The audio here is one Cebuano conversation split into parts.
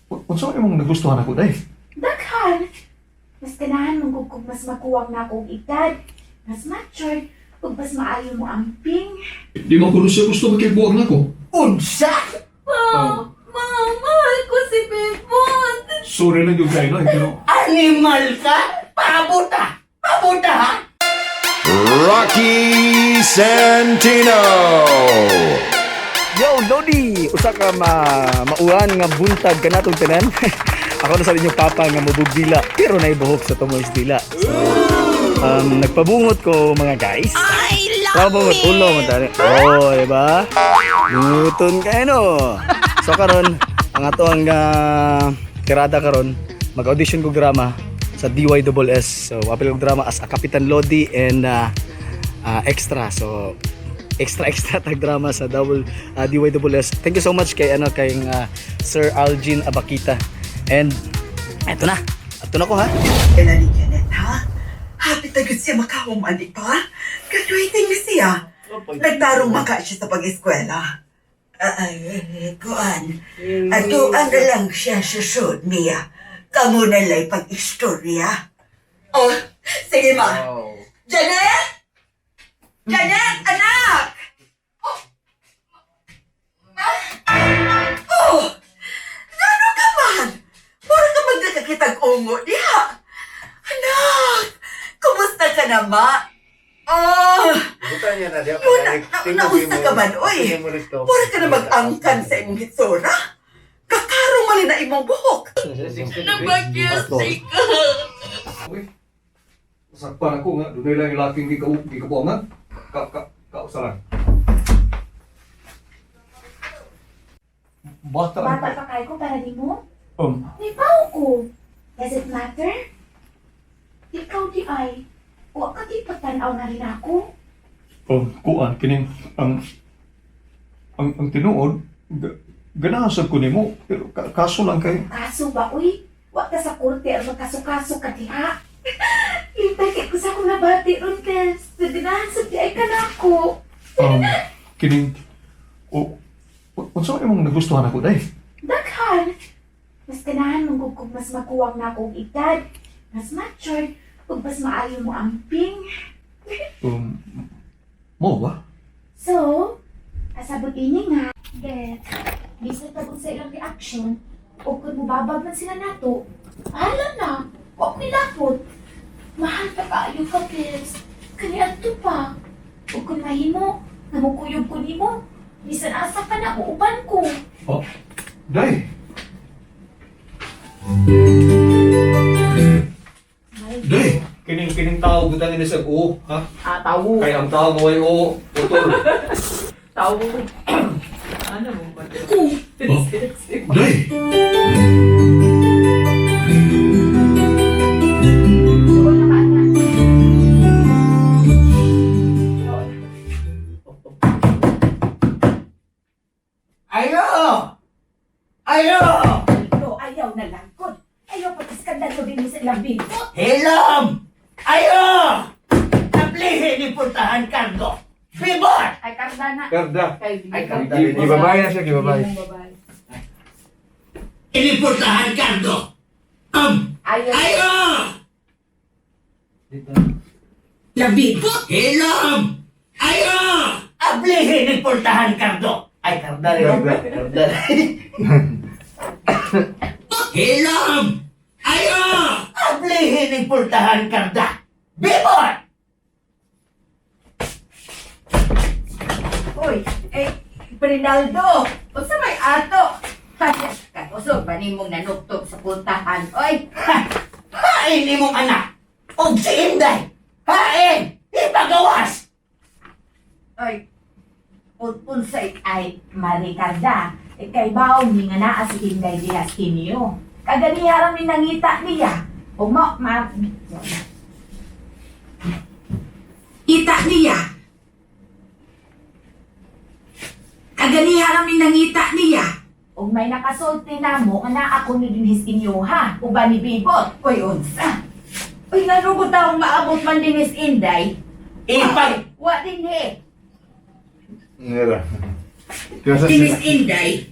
Unsa man imong nagustuhan ako, day? Daghan! Mas ganahan mong kung mas makuwang na akong edad, mas mature, ug mas maayo mo amping. Di man kuno siya gusto makibuang nako. Unsa? Ma, ma, mahal ko si Bebot. Sorry lang yung kayo, pero Animal ka? Pabuta! Pabuta ha? Rocky Santino. Yo, Lodi! Usa ka mauwan nga buntag kanatong tanan. Ako na sa inyong papa nga mubugdila pero naibuhok sa tumoy dila. So, nagpabungot ko, mga guys. I love Pabungot ulo man tani. Oh, di ba? Bunguton kayo no. So karon, ang ato ang tirada karon, mag-audition ko drama sa DYSS. So, apil ko drama as a Kapitan Lodi and extra. So, extra extra tag drama sa double DYSS. Thank you so much kay ano kay Sir Algin Abakita. And eto na. Ato na ko ha. Kailan ni Janet, ha? Happy tagod siya makahuman, di ba? Graduating na siya. Nagtarong maka siya sa pag-eskwela. Ay, kuan. Atuan na lang siya susod niya. Kamu na lay pag-istorya. Oh, sige ma. Janet! Janet, anak! Oh! Oh! Gano ka man? Mura ka magkakakitag ungo diha. Anak! Kumusta ka na, ma? Oh! Yun, nausa ka man, oy. Mura ka na mag-angkan sa imong hitsura. Kakarong mali na imong buhok. Nabagyasi ka. Uy, sakpan ako nga, dunay lang yung laking gikabuangan. Ka, ka, kausaran. Bata ang Bata pa kayo ko para nimo? May pao ko. Does it matter? Ikaw di ay. Wa ka di patanaw na rin ako. Kuan, kining, ang tinuod, ganahan sad ko nimo, pero kaso lang kay, Kaso ba, uy? Wa ka sa korte ang magkaso-kaso ka diha. Lintay kay ko sa akong nabati ron, Kes. Naganahan sa di ay ka na ako. kining, o, unsa man imong nagustuhan ako, day? Daghan! Mas ganahan mong kung mas makuwang na akong edad, mas mature, ug mas maayo mo amping. Mo ba? So, asabot ini nga, Bet, bisan pa kung sa ilang reaction, o kung mubabag man sila nato, bahala na, wa ko'y lapot. Mahal pa kaayo ka, Pels. Kani adto pa. O kung mahimo, namukuyog ko nimo, bisan asa ka na, uuban ko. Oh, day. Day, kining tao gutan ni sa o, ha? Ah, tawo. Kay ang tao nga way o, utol. Tawo. Ano mo ba? Oh. Day. Tugon na ka, anak. Ayo! Ayo! No, ayaw na lang ko. Ayaw pag-iskandalo din mo sa ilang bigot. Hilom! Ayo! Tablihin ni puntahan kargo. Bibot! Ay, karda na. Karda. Ay, karda. Gibabay na siya, gibabay. Iniportahan kargo. Ayaw. Ayo! Labibot! Hilom! Ayo! Ablihin ni puntahan kargo. Ay, karda rin. Karda. Hilom! Ayo! Ablihin ni puntahan karda. Bibot! Uy, eh, Bernaldo, unsa may ato? Kakusog ba nimong nanuktok sa puntahan? Oy, Ha! Hain ni mong anak! Og si Inday! Hain! Ipagawas! oy. Unsay ay Maricarda, eh, kay baong ni nga naa si Inday diha sa inyo. Kaganiha ra mi nangita niya. Ug mo ma Kita niya. Kaganiha ra mi nangita niya. Ug may nakasulti namo nga naa ko ni dinhis inyo ha, uban ni Bibot. Uy, unsa? Uy, ngano ko taong maabot man dinis Inday? Ipag... Wa dinhi. Nira. Diba Dinis Inday.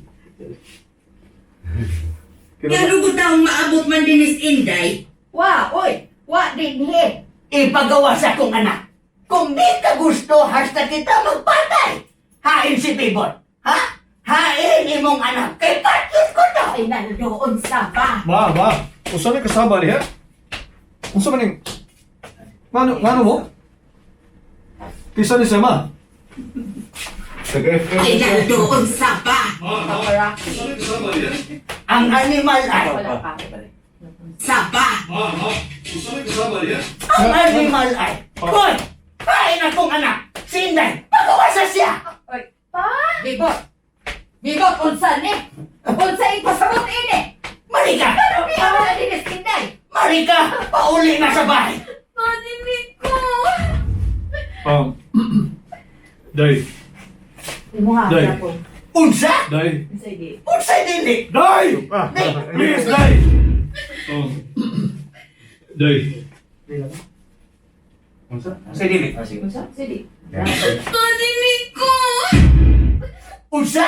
Ngano butang maabot man dinis Inday? Wa, oy, wa dinhi. Ipagawa sa akong anak. Kung di ka gusto, hasta kita magpatay. Hain si Bibot. Ha? Hain imong anak. Kay patyos ko to. Ay naldoon sa ba. Ma, ma, unsa may kasama niya? Unsa man ning ngano mo? Kisa ni siya, ma? Taga-FM. Ay naldoon sa ba. Paparaki. Ang animal ay Wala pa. sa ba. Ma, ma, unsa may kasama niya? Ang animal ay. Hoy! Hain akong anak. Si Inday. Pagawa sa siya. Oy, Pa? Bibot. Bibot unsa ni? Unsa ipasabot ini? Marika! Ano niya wala dinis Inday? Marika! Pauli na sa bahay. Marinig ko. Day, Imuha Day. na po. Unsa? day, Sige. Unsa dili? day! Please, day! Day. Unsa? Unsa dili? Unsa? Sige. Marinig ko. Unsa?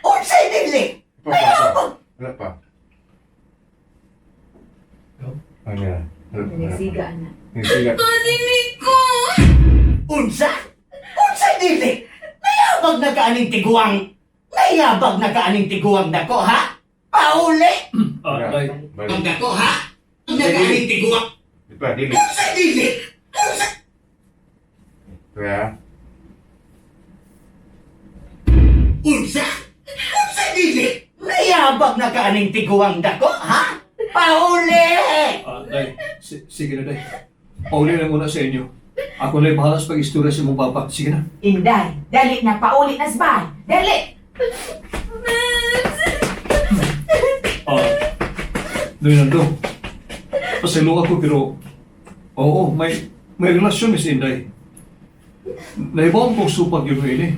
Unsa dili? Wala pa. Ano yan? Nagsiga na. Nagsiga. Marinig ko. Unsa? Unsa dili? Nayabag na kaaning tiguang. Nayabag na kaaning tiguang dako, ha? Pauli! Ah, day. Ang dako, ha? Nagaaning tiguang. Di pa, dili. Unsa dili? Unsa? Kaya? Unsa? Unsa dili? Nayabag na kaaning tiguang dako, ha? Pauli! Ah, day. Sige na, day. Pauli na muna sa inyo. Ako na bahala sa pag-istorya sa imong papa. Sige na. Inday, dali na pauli na sa bahay. Dali. Ah, Leonardo, pasaylo ako pero oo, may relasyon ni si Inday. Naibaw kong supag yun ini.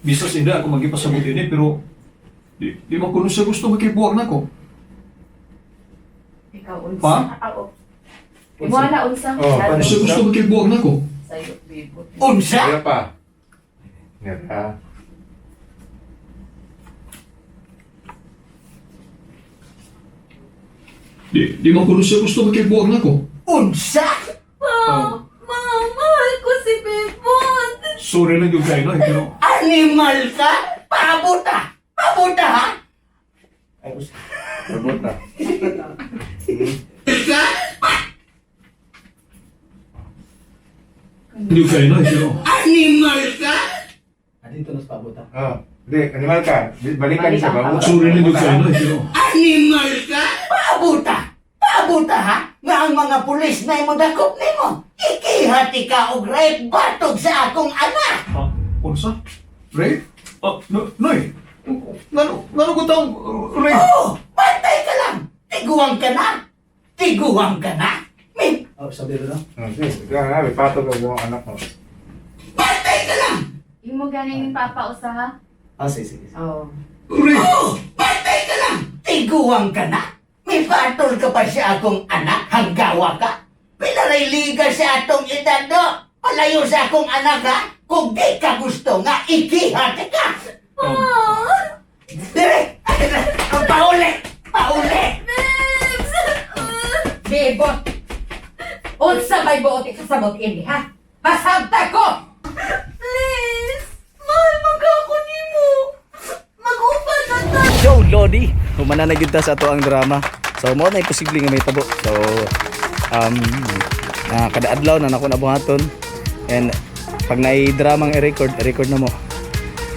Bisa si Inday ako magipasabot ini pero di man kuno siya gusto makibuwag na ko. Ikaw unsa? Pa? Ah, oo. Imuha na unsa? Oh, Di siya gusto makibuwag na ko. Sayo, bibot. Unsa? Wala pa. Nira. Di man kuno siya gusto makibuwag na ko. Unsa? Ma, ma, mahal ko si Bibot. Sorry lang yung kayo na pero Animal ka? Pabuta! Pabuta, ha? Robot na. Ka? hindi kayo na pero Animal ka? Dito na sa pabuta. Oh, di, animal ka. Balikan siya ba? sorry lang yung kayo na pero Animal ka? Pabuta! Pabuta ha? Nga ang mga pulis na imo dakop nimo. Ikihati ka og rape batog sa akong anak. Ah, unsa? Ray? Ah, no, noy. Ngano ko taong Ray? Oh, bantay ka lang. Tiguang ka na. Tiguang ka na. May Oh, sabi rin na. Oh, sige. Ikaw na, may patog ang buong anak mo. bantay ka lang. Imo ganing papa usa ha? Ah, sige, sige. Oh. Ray! Oh, bantay ka lang. Tiguang ka na. May patol ka pa sa akong anak hanggawa ka. Pinaray liga sa atong edad do. Palayo sa akong anak ha. Kung di ka gusto nga, ikihati ka. Dire! Pauli! Pauli! Bibot. Unsa may buot ikasabot ini ha? Pasagta ko. Please! Mahal man ka ako nimo! Mag-upan na ta! Yo, Lodi! Humana na gyud ta sa ato ang drama. So, mo na imposible nga may tabo. So, kada adlaw na nako nabuhaton. And pag naay drama ang i-record, i-record na mo.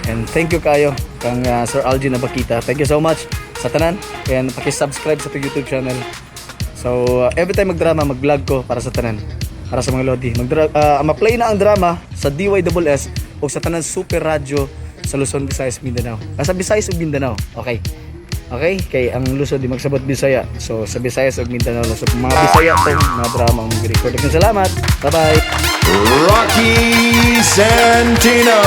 And thank you kayo kang Sir Algin Abakita. Thank you so much sa tanan. And paki-subscribe sa atong YouTube channel. So, every time magdrama, mag-vlog ko para sa tanan. Para sa mga lodi. Ma-play na ang drama sa DYSS o sa tanan Super Radio sa Luzon, Visayas, Mindanao. Ah, sa Visayas ug Mindanao. Okay. Okay? Kay ang Luzon di magsabot Bisaya. So, sa Visayas ug Mindanao. So, mga Bisaya tong mga drama ang mag-record. Daghang salamat. Bye-bye. Rocky Santino.